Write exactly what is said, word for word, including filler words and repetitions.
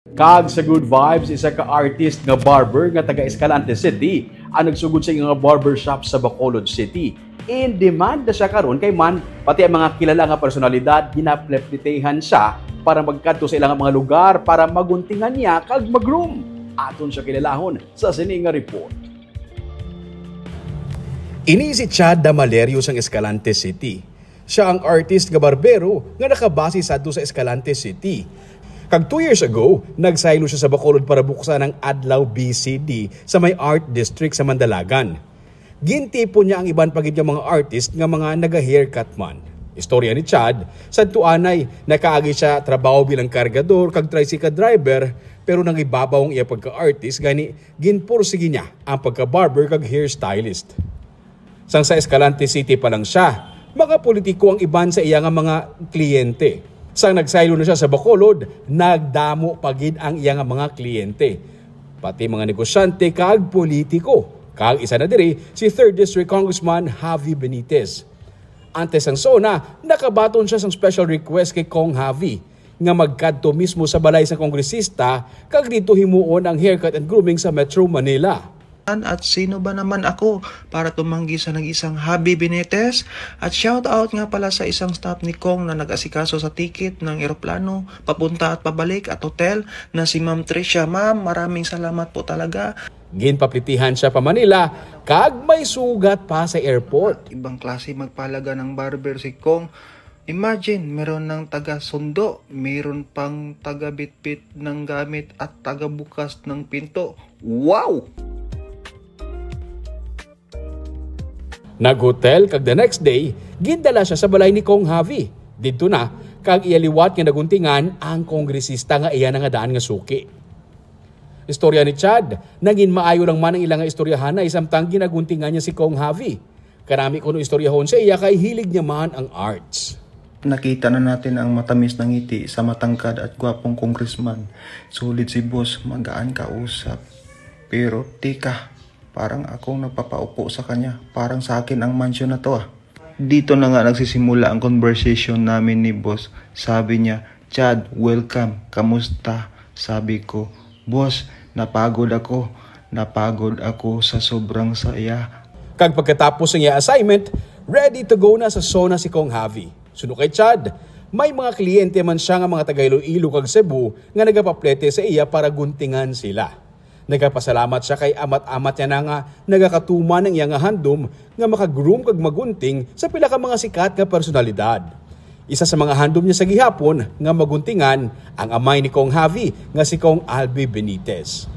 Kag sa Good Vibes, isa ka artist nga barber nga taga Escalante City ang nagsugod sa iyang barbershop sa Bacolod City. In demand na siya karon kay man pati ang mga kilala nga personalidad ginapletihan siya para magkadto sa ilang mga lugar para maguntingan niya kag mag-groom. Aton siya kilalahon sa sini nga report. Ini si Chad Damalerio sang Escalante City. Siya ang artist nga barbero nga nakabase sadto sa Escalante City. Kag two years ago, nagsaylo siya sa Bacolod para buksan ang Adlaw B C D sa may Art District sa Mandalagan. Gintipon niya ang iban pa gid nga mga artist nga mga naga-haircut man. Istorya ni Chad, sadto anay, nakaagi siya trabaho bilang kargador kag tricycle driver, pero nangibabaw ang iya pagka-artist, gani ginpursigi niya ang pagka-barber kag hairstylist. Sang sa Escalante City pa lang siya, mga politiko ang iban sa iya nga mga kliyente. Sang nagsaylo na siya sa Bacolod, nagdamo pa gid ang iya nga mga kliyente, pati mga negosyante kag politiko. Kag isa na diri si Third District Congressman Javi Benitez. Antes sang SONA, nakabaton siya sang special request kay Cong Javi nga magkadto mismo sa balay sa kongresista kag didto himuon ang haircut and grooming sa Metro Manila. At sino ba naman ako para tumanggi sa nag-isang Javi Benitez? At shout out nga pala sa isang staff ni Cong na nag-asikaso sa ticket ng eroplano papunta at pabalik at hotel na si Ma'am Tricia. Ma'am, maraming salamat po talaga. Ginpaplitihan siya pa Manila kag may sugat pa sa airport. Ibang klase magpahalaga ng barber si Cong. Imagine, meron ng taga-sundo, meron pang taga-bitbit ng gamit at taga-bukas ng pinto. Wow! Nag-hotel kag the next day, gindala siya sa balay ni Cong Javi. Didto na, kag iya liwat nga naguntingan ang kongresista nga iya na nga daan nga suki. Istorya ni Chad, nangin maayo lang man ang ila nga istoryahanay samtang ginaguntingan niya si Cong Javi. Karami kuno istoryahon sa iya kay hilig niya man ang arts. Nakita na natin ang matamis na ngiti sa matangkad at gwapong congressman. Sulit si boss, magaan kausap. Pero tika, parang akong napapaupo sa kanya. Parang sa akin ang mansyon na to ah. Dito na nga nagsisimula ang conversation namin ni boss. Sabi niya, "Chad, welcome. Kamusta?" Sabi ko, "Boss, napagod ako. Napagod ako sa sobrang saya." Kag pagkatapos sang iya assignment, ready to go na sa SONA si Cong Javi. Suno kay Chad, may mga kliyente man siya nga mga taga Iloilo kag Cebu nga nagapaplete sa iya para guntingan sila. Nagapasalamat siya kay amat-amat niya na nga nagakatuman ang iya nga handom nga makagroom kag magunting sa pila ka mga sikat nga personalidad. Isa sa mga handom niya sa gihapon nga maguntingan ang amay ni Cong Javi nga si Cong Albi Benitez.